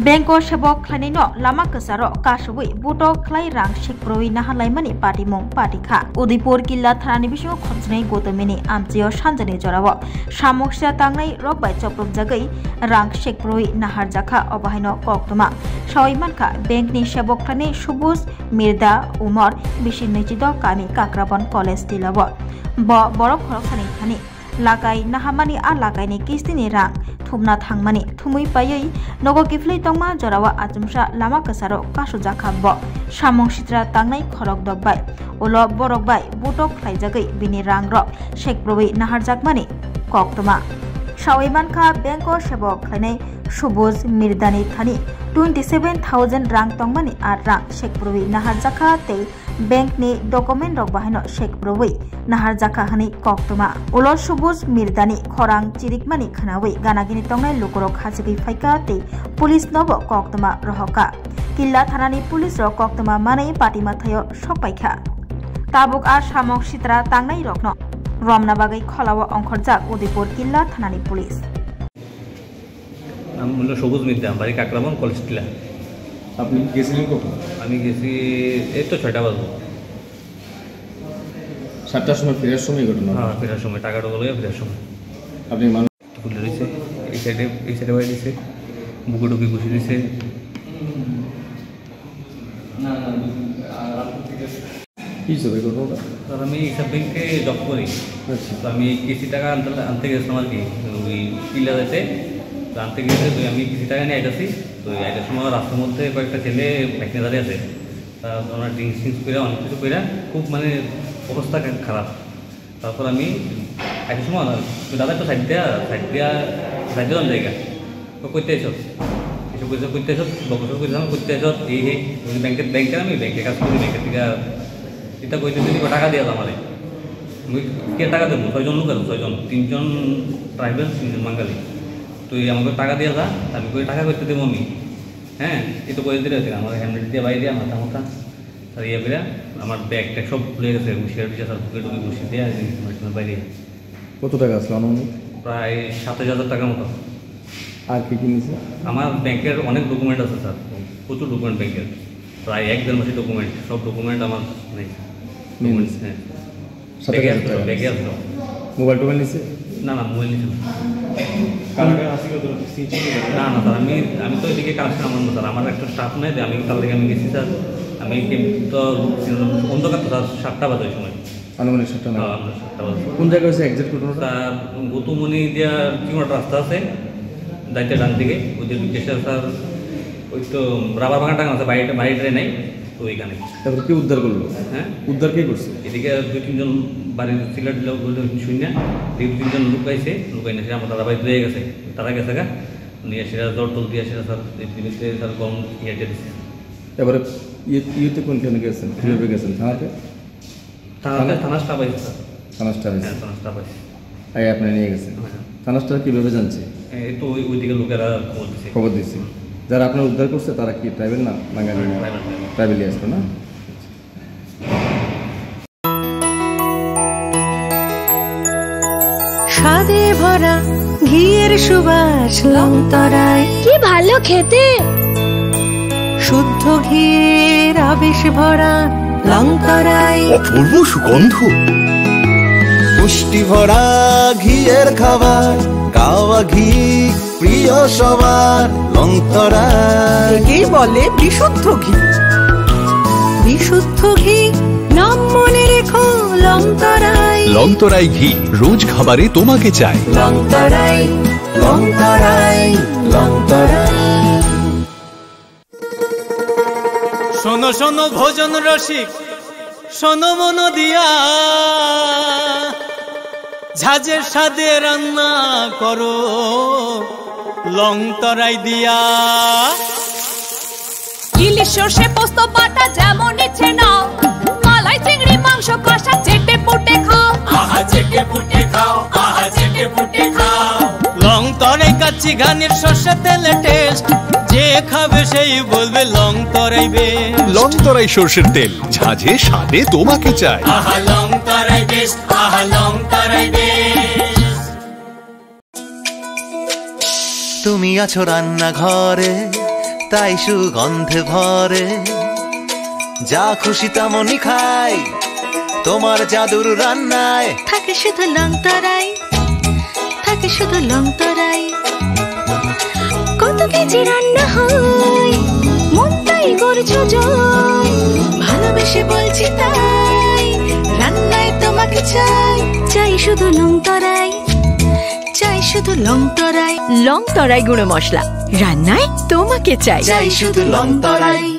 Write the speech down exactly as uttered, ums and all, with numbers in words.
Bank o sebok khlainaino lama kwcharo kasubui butok khlai rang sekproi naharlaimani patimung patikha. Udaipur Killa thanani bisingo khoroknwi Gotomini amchio sanjani jorao samung sira tangnai rok bai chopropjagwi rang sekproi naharjakha, obo haino koktwma. Sawi mankha, bank ni sebok khlainai Subus Mirda, umor bisi nwichido, kami Kakrabon College Tila o. Bo borok khoroksani thani lakai naharmani, a lakaini kistini rang thumna thangmani thumwi paiwi nogo kiphilwi tongma jorao achomsa lama kwcharo kasujakha bo. Samung sitra tangnai khorok dok bai ulo borok bai butok khlaijagwi bini rangrok sekproi naharjakmani koktwma. Sawi mankha, bank o sebok khlainai Subus Mirdani thani twenty seven thousand rang tongmani, a rang sekproi naharjakha tei bank ni document rok bahaino sekproi naharjakha hwnwi koktwma. Ulo Subus Mirdani khorang chirikmani khwnawi ganagini tongnai lukurok hachigwi phaikha tei police nobo koktwma rohorkha. Killa thanani police rok koktwma manwi patima thaio sokpaikha. Tabuk a samung sitra tangnai rokno romna bagwi kholao ongkhorjak Udaipur Killa thanani police. নাম হলো সবুজ মিদ্যা, বাড়ি কাকরাবন, কলেজ টিলা। আপনি গেছিলেন কখন? আমি গেছি এই তো ছয়টা বাজে। সাতটার সময় ফেরার সময় ঘটনা? হ্যাঁ, ফেরার সময়, টাকা টাকা লইয়া ফেরার সময়। আপনি মানুষ খুলে রয়েছে, এই সাইডে, এই সাইডে বাইরে দিছে, বুকে টুকে ঘুষি দিছে। কি হিসাবে ঘটনাটা? স্যার, আমি ইসলাম ব্যাংকে জব করি। আচ্ছা। তো আমি কিস্তি টাকা আনতে, আনতে গেছিলাম আর কি, ওই কিল্লা যেতে। তো আনতে গেছে, তো আমি কিস্তি টাকা নিয়ে আইতাছি। তো এই আইটার সময় রাস্তার মধ্যে কয়েকটা ছেলে বাইক নিয়ে দাঁড়িয়ে আছে। তা ওনারা ড্রিঙ্কস টিঙ্কস করে, অনেক কিছু করে, খুব মানে অবস্থা খারাপ। তারপর আমি একটা সময় না, "দাদা, একটু সাইড দিয়া, সাইড দিয়া, সাইড দিয়া যান জায়গা।" "তো কইতে এসো?" এসব কইতে, "কইতে এসো?" বকর কইতে, "আমি কইতে এসো?" এই, এই, ওই ব্যাংকের, ব্যাংকের আমি ব্যাংকে কাজ করি, ব্যাংকের থেকে এটা কইতে যদি টাকা দিয়ে দাও আমারে। আমি কে টাকা দেবো? ছয়জন লোক আছে, ছয়জন। তিনজন ট্রাইবেল, তিনজন বাঙালি। "তুই আমাকে টাকা দিয়ে যা।" আমি কই, "টাকা করতে দেবো আমি?" হ্যাঁ, এটা করে দিলে হচ্ছে, আমার হ্যান্ডেল দিয়ে বাইরে, মাথা মাথা। আর ইয়ে করে আমার ব্যাগ ট্যাগ সব খুলে গেছে, হুঁশিয়ার টুশিয়ার সব ঢুকে ঢুকে ঘুষি দিয়ে আর এই মেশিনের বাইরে। কত টাকা আসলো আনুমানিক? প্রায় সাতাইশ হাজার টাকার মতো। আর কি কি নিছে? আমার ব্যাংকের অনেক ডকুমেন্ট আছে স্যার, প্রচুর ডকুমেন্ট ব্যাংকের, প্রায় এক দেড় মাসের ডকুমেন্ট, সব ডকুমেন্ট আমার নেই। নিয়ে নিছে? হ্যাঁ। সাতাইশ হাজার টাকা ব্যাগে নিছে। আসলো। মোবাইল টোবাইল নিছে? না, না, মোবাইল নিছে না। কারা কারা আসিল তোর সিসি? না, না, স্যার, আমি, আমি তো এদিকে কানেকশন আমার না, স্যার, আমার একটা স্টাফ নাই, আমি তার লাগে আমি গেছি, স্যার। আমি কিন্তু অন্ধকার তো, স্যার, সাতটা বাজে ওই সময়। আনুমানিক সাতটা নাগাদ। হ্যাঁ, আমরা সাতটা বাজে। কোন জায়গায় হয়েছে এক্সাক্ট ঘটনাটা? স্যার, গৌতমনি দিয়া চিকন একটা রাস্তা আছে, যাইতে ডান দিকে, ওই যে বিকেশা স্যার, ওই তো রাবার বাগান টাঙানো আছে, বাড়িটা, বাড়িটারে নাই, তো ওইখানে। তারপর কি উদ্ধার করলো? হ্যাঁ? উদ্ধার কে করছে? এদিকে দুই তিনজন বাড়ির চিল্লা টিল্লা বলে শুনে, দুই তিনজন লুকাইছে, লুকাই না, সে আমার দাদা ভাই ধুয়ে গেছে, তারা গেছে গা, নিয়ে সেটা জল টল দিয়ে সেটা স্যার, এই জিনিসটা স্যার গরম ইয়েটা দিছে। এবারে ইয়ে, ইয়েতে কোনখানে গেছেন? কিভাবে গেছেন? থানাতে? থানাতে, থানা? থানা স্টাফ আছে, স্যার। থানা স্টাফ আছে? হ্যাঁ, থানা স্টাফ আছে। এই আপনি নিয়ে গেছেন? হ্যাঁ। থানা স্টাফ কিভাবে জানছে? এই তো ওই, ওইদিকে লোকেরা খবর দিছে। খবর দিছে। যারা আপনার উদ্ধার করছে, তারা কি ট্রাইবেল না বাঙালি? হ্যাঁ, না? Tribal, tribal. ট্রাইবেলই আসলো, না? স্বাদে ভরা ঘিয়ের সুবাস লংতরায়। কি ভালো খেতে! শুদ্ধ ঘিয়ের আবেশ ভরা লংতরায়। অপূর্ব সুগন্ধ। পুষ্টি ভরা ঘিয়ের খাবার, গাওয়া ঘি প্রিয় সবার, লংতরায়। একেই বলে বিশুদ্ধ ঘি। বিশুদ্ধ ঘি, নাম মনে রেখো, লংতরায়। লংতরায় ঘি, রোজ খাবারে তোমাকে চাই। লংতরায়, লংতরায়, লংতরায়। শোনো, শোনো, ভোজন রসিক, শোনো মন দিয়া, ঝাঁঝের স্বাদে রান্না করো লং তরাই দিয়া। ইলিশ সর্ষে পোস্ত বাটা যেমন ইচ্ছে নাও, মালাই চিংড়ি মাংস কষা চেটে পুটে খাও। আহা চেটে পুটে খাও, আহা চেটে পুটে খাও। লং তরাই কাচ্চি ঘানির সর্ষে তেলে টেস্ট, যে খাবে সেই বলবে লং তরাই বেস্ট। লং তরাই সর্ষের তেল, ঝাঁঝে স্বাদে তোমাকে চাই। আহা লং তরাই বেস্ট, আহা লং তরাই বেস্ট। তুমি আছো রান্নাঘরে, তাই সুগন্ধে ভরে যা খুশি তেমনই খাই। তোমার জাদুর রান্নায় থাকে শুধু লং তরাই, থাকে শুধু লং তরাই। কত কেজি রান্না হয়, মনটাই করছো জয়। ভালোবেসে বলছি তাই, রান্নায় তোমাকে চাই। চাই শুধু লং তরাই, চাই শুধু লং তরাই। লং তরাই গুঁড়ো মশলা, রান্নায় তোমাকে চাই। চাই শুধু লং তরাই।